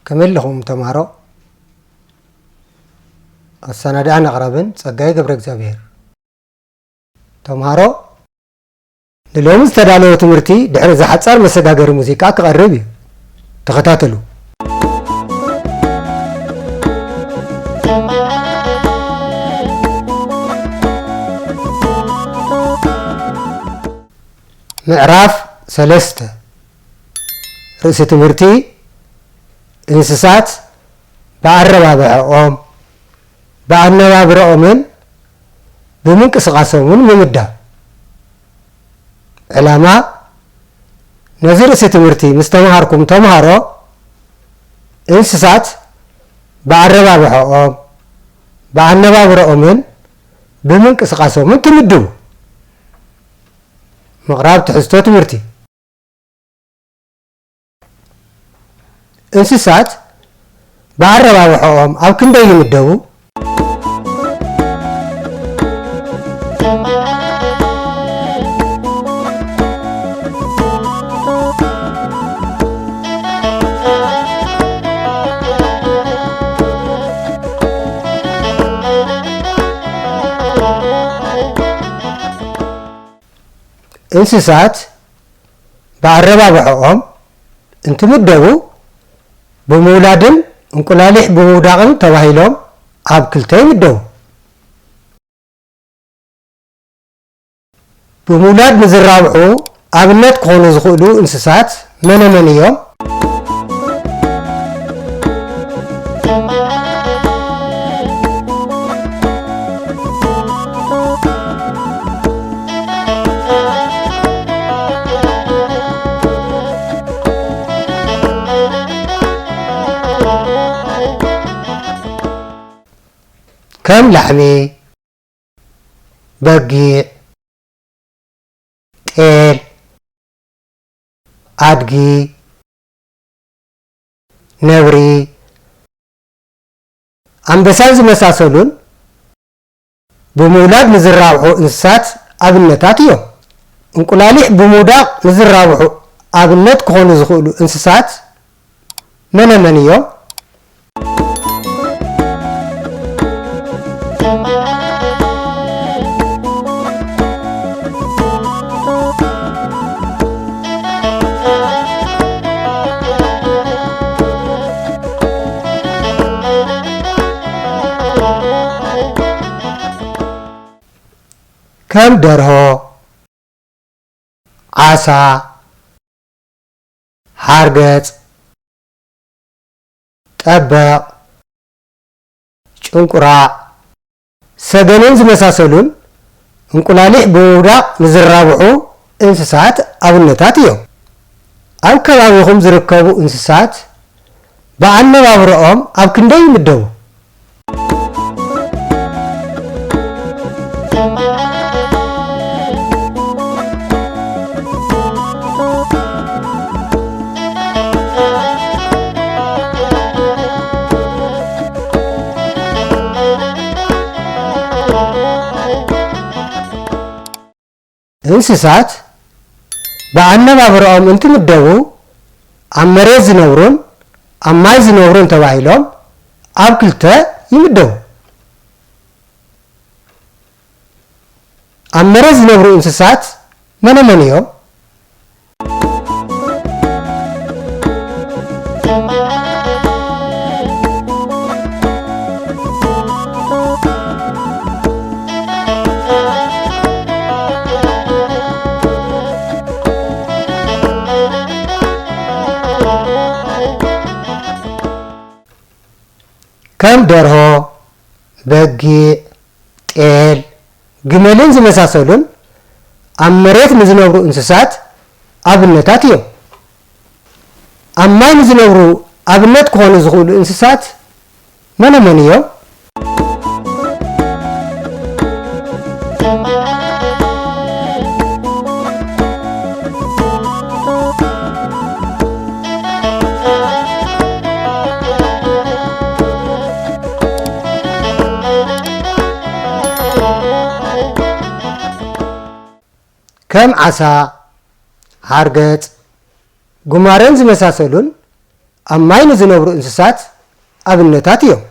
ከመይ ኣለኹም ተምሃሮ? ኣሰናድኣን ኣቕራብን ጸጋይ ገብረ እግዚኣብሔር። ተምሃሮ፣ ንሎሚ ዝተዳለወ ትምህርቲ ድሕሪ እዚ ሓጻር መሰጋገሪ ሙዚቃ ክቐርብ እዩ። ተኸታተሉ። ምዕራፍ ሰለስተ። ርእሲ ትምህርቲ፣ እንስሳት ብኣረባብሕኦም፣ ብኣነባብረኦምን ብምንቅስቓሶምን ምምዳብ። ዕላማ፣ ነዚ ርእሲ ትምህርቲ ምስ ተምሃርኩም ተምሃሮ፣ እንስሳት ብኣረባብሕኦም፣ ብኣነባብረኦምን ብምንቅስቓሶምን ትምድቡ። ምቕራብ ትሕዝቶ ትምህርቲ። እንስሳት ብኣረባብሕኦም ኣብ ክንደይ ይምደቡ? እንስሳት ብኣረባብሕኦም እንትምደቡ፣ ብምውላድን እንቁላሊሕ ብምውዳቕን ተባሂሎም ኣብ ክልተ ይምደቡ። ብምውላድ ንዝራብሑ ኣብነት ክኾኑ ዝኽእሉ እንስሳት መነ መን እዮም? ከም ላሕሚ፣ በጊዕ፣ ጤል፣ ኣድጊ፣ ነብሪ፣ ኣንበሳን ዝመሳሰሉን ብምውላድ ንዝራብሑ እንስሳት ኣብነታት እዮም። እንቁላሊሕ ብምውዳቕ ንዝራብሑ ኣብነት ክኾኑ ዝኽእሉ እንስሳት መነ መን እዮም? ከም ደርሆ፣ ዓሳ፣ ሓርገጽ፣ ጠበቕ፣ ጭንቁራዕ፣ ሰገንን ዝመሳሰሉን እንቁላሊሕ ብምውዳቕ ንዝራብሑ እንስሳት ኣብነታት እዮም። ኣብ ከባቢኹም ዝርከቡ እንስሳት ብኣነባብረኦም ኣብ ክንደይ ይምደቡ? እንስሳት ብኣነባብራኦም እንትምደቡ፣ ኣብ መሬት ዝነብሩን ኣብ ማይ ዝነብሩን ተባሂሎም ኣብ ክልተ ይምደቡ። ኣብ መሬት ዝነብሩ እንስሳት መነ መን እዮም? ከም ደርሆ፣ በጊዕ፣ ጤል፣ ግመልን ዝመሳሰሉን ኣብ መሬት ንዝነብሩ እንስሳት ኣብነታት እዮም። ኣብ ማይ ንዝነብሩ ኣብነት ክኾኑ ዝኽእሉ እንስሳት መነ መን እዮም? ከም ዓሳ፣ ሓርገጽ፣ ጉማረን ዝመሳሰሉን ኣብ ማይ ንዝነብሩ እንስሳት ኣብነታት እዮም።